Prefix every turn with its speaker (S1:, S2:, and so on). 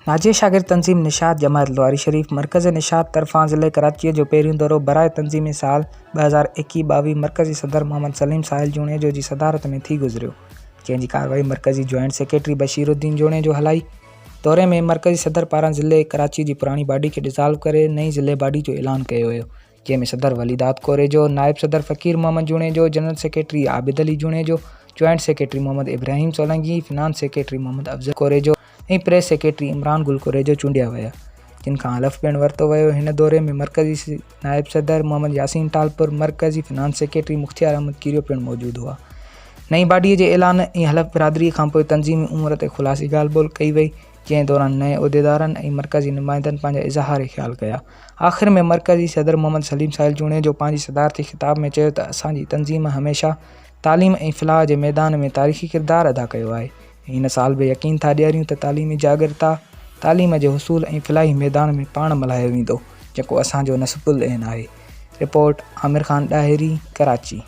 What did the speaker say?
S1: ناجي شاگرد تنظيم نشاط جماعت لواري شريف مرڪز نشاط طرفان ضلعي ڪراچيء جو پهريون دورو براء تنظيمي سال 2021 22 مرڪزي صدر محمد سليم ساحل جوڻيجو جي صدارت ۾ ٿي گذريو جنهن جي ڪارروائي مرڪزي جوائنٽ سيڪريٽري بشير الدين جوڻيجو هلائي. دوري ۾ مرڪزي صدر پاران ضلعي ڪراچي جي پراڻي باڊي کي ڊزالو ڪري نئين ضلعي باڊي جو اعلان ڪيو ويو جنهن ۾ صدر ولي داد ڪوريجو، نائب صدر Faqir Muhammad Junejo, general secretary Abid Ali Junejo, joint secretary Muhammad Ibrahim Solangi, finance secretary Muhammad Afzal Korejo ۽ press secretary Imran Gul Korejo چونڊيا ويا، جن کان حلف پڻ ورتو ويو. هن دوري ۾ مرڪزي نائب صدر محمد ياسين ٽالپر، مرڪزي فنانس سيڪريٽري مختيار احمد ڪيريو پڻ موجود هئا. نئين باڊي جي اعلان ۽ حلف برادري کانپوء تنظيمي امور تي خلاصي ڳالهه ٻولهه ڪئي وئي. جنهن دوران نئين عهديدارن ۽ مرڪزي نمائندن پنهنجا اظهار خيال ڪيا. آخر ۾ مرڪزي صدر محمد سليم ساحل جوڻيجو پنهنجي صدارتي خطاب ۾ چيو ته اسان جي تنظيم هميشه تعليم ۽ فلاح جي ميدان ۾ تاريخي ڪردار ادا ڪيو آهي ۽ هن سال به يقين ٿا ڏياريون ته تعليمي جاڳرتا، تعليم جي حصول ۽ فلاحي ميدان ۾ پاڻ ملهايو ويندو جيڪو اسان جو نصب العين آهي. رپورٽ، عامر خان ڏاهري، ڪراچي.